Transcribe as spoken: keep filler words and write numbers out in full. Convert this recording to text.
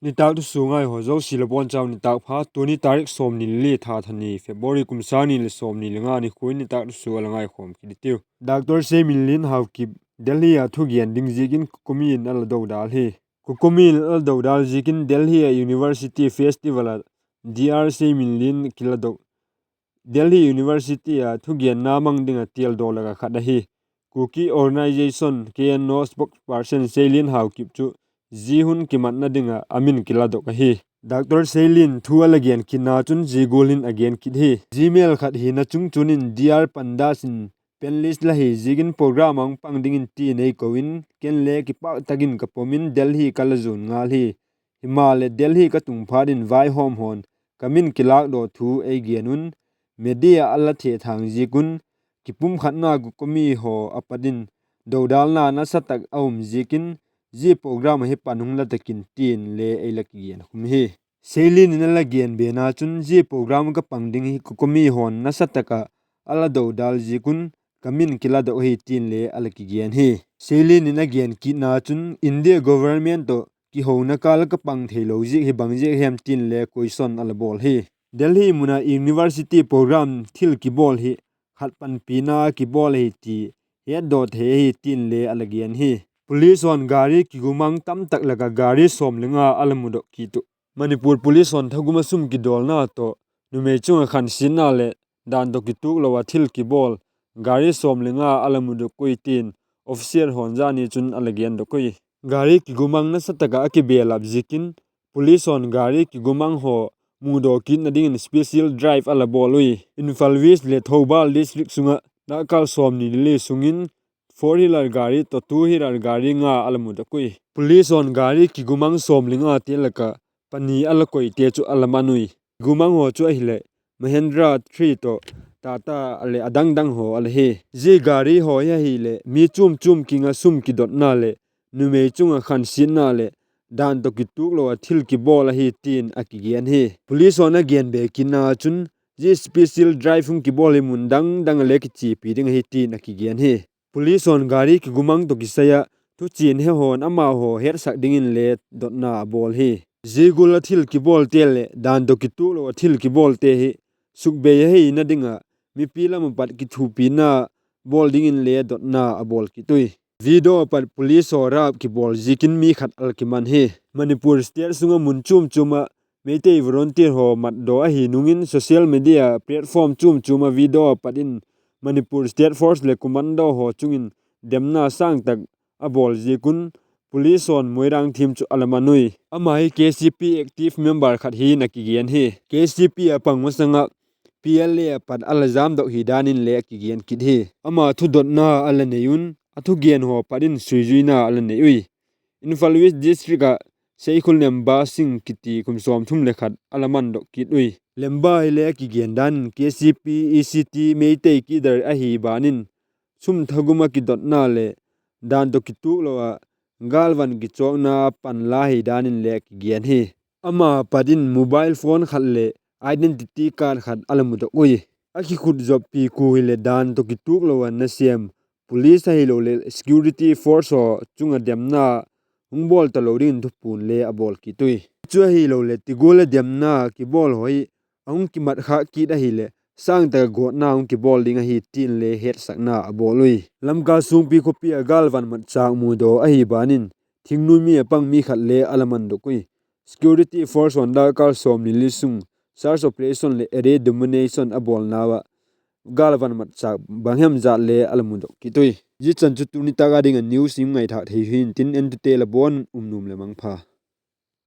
Nitâk thusua ngaihaw zosia la bawn chau nitâk pha. Tuni tarik sawmni le li tha thani February kum sâng ni leh sawmni le nga nikhua in nitâk thusua la ngaikhawm kit i tiu. Doctor Seiminlin Haokip Delhi ah thugen ding ziakin COCOMI in a la dodal hi. COCOMI in a la dodal ziakin Delhi ah University Festival ah Dr Seiminlin kiladok Delhi University ah thugenna mang ding ah tialdaw lak ah khat ahi. Kuki Organisation, K N O spokesperson Seilin Haokip chu zia hun kimatna ding ah a min kiladok ahi. Doctor Seilin thu a la gen kitna chun zia gual hin a gen kit hi. Zia mêl khat hina chung chun in Dr Pandas in panelist la hi ziakin program a hung pang dingin ti'n ei ko in, ken le kipâk tak in ka pom in Delhi ka la zuan ngal hi. Himaleh Delhi ka tung phat in vaihawm haw'n ka min kilâkdaw thu ei gen un, media ah a la thethang ziak un, kipumkhatna COCOMI haw a pat in dodalna nasa tak a um ziakin, zia program ah hi pan hung la tak in ti'n le ei la kigen khum hi. Seilin in a la gen bena chun zia program ka pang ding hi COCOMI haw'n nasa tak ah a la dodal ziak un ka min kiladok ahi ti'n le a la kigen hi. Seilin in a gen kitna chun India government tawh kihouna kâl ka pang theilo ziak hi bang ziak hem ti'n le question a la bawl hi. Delhi mun ah university program thil kibawl hi khat panpina kibawl ahi ti hetdaw thei ahi ti'n le a la gen hi. Police haw'n gari kigumang tamtak lak ah gari sawm le nga a la mudok kit uh. Manipur Police haw'n thagum ah sum kidawlna tawh numei chung ah khansiatna leh dan tawh kituak lo ah thil kibawl gari sawm le nga a la mudok ui ti'n official haw'n zani chun a la gendok ui. Gari kigumang nasa tak ah a kibelap ziakin police haw'n gari kigumang haw mudaw kitna dingin special drive a la bawl ui. Imphal West leh Thoubal district sung ah dakkal sawmni le li sung in four wheeler gari tawh two wheeler gari nga a la mudok ui. Police haw'n gari kigumang sawm le ngate lak ah pani a la koite chu a la man ui. Kigumang haw chu ahileh Mahindra three tawh Tata leh a dang dang haw a la hi. Zia gari haw hi ahileh mi chuam chuam kiang ah sum kidotna leh numei chung ah khansiatna leh dan tawh kituak lo ah thil kibawl ahi ti'n a kigen hi. Police haw'n a gen be kitna chun zia special drive hung kibawl hi mun dang dang ah le kichiapi ding ahi ti'n a kigen hi. Police haw'n gari kigumang tawh kisai ah thuchian he haw'n amau haw hetsak dingin le dotna a bawl hi. Zia gual ah thil kibawlte leh dan tawh kituak lo ah thil kibawlte hi sukbei ahina ding ah mipi lam ah pat kithuapina bawl dingin le dotna a bawl kit ui. Video a pat police haw rap kibawl ziakin mi khat a la kiman hi. Manipur state sung ah mun chuam chuam ah Meitei volunteer haw matdaw ahi nung in social media platform chuam chuam ah video a pat in Manipur State Force leh commando haw chung in demna sâng tak a bawl ziak un police haw'n Moirang thiam chu a la man ui. Ama hi K C P active member khat hi'n a kigen hi. K C P ah pang masang ah P L A ah pat a la jamdok hi dan in le a kigen kit hi. Ama thudotna a la nei un a thugen haw pat in suizuina a la nei ui. Imphal West district ah Seikhul Lemba Singh kiti kum sawmthum leh khat a la mandok kit ui. Lemba hile a kigen dan in K C P E C T Meitei cadre ahi ban in sum thagum ah kidotna leh dan tawh kituak lo ah gâlvan kichawkna panla hi dan in le a kigen hi. Ama pat in mobile phone khat leh identity card khat a la mudok ui. A kikhut zoppi kua hileh dan tawh kituak lo ah nasêm police ahiloleh security force haw chung ah demna hung bawl talo dingin thupuan le a bawl kit ui. Chu ahiloleh ti gual ah demna kibawl haw hi a hung kimat khâk kit ahileh sâng tak ah gawtna hung kibawl ding ahi ti'n le hetsakna a bawl ui. Lamka Sungpi khawpi ah gâlvan matchâk mudaw ahi ban in thingnui mi ah pang mi khat le a la mandok ui. Security force haw'n dakkal sawmni li sung search operation leh area domination a bawlnau ah gâlvan matchâk bang hem jat le a la mudok kit ui. Zia chan chu tuni tâk a ding ah news i ngaithâk thei hi intin, entute la bawn un um nuam leh mangpha.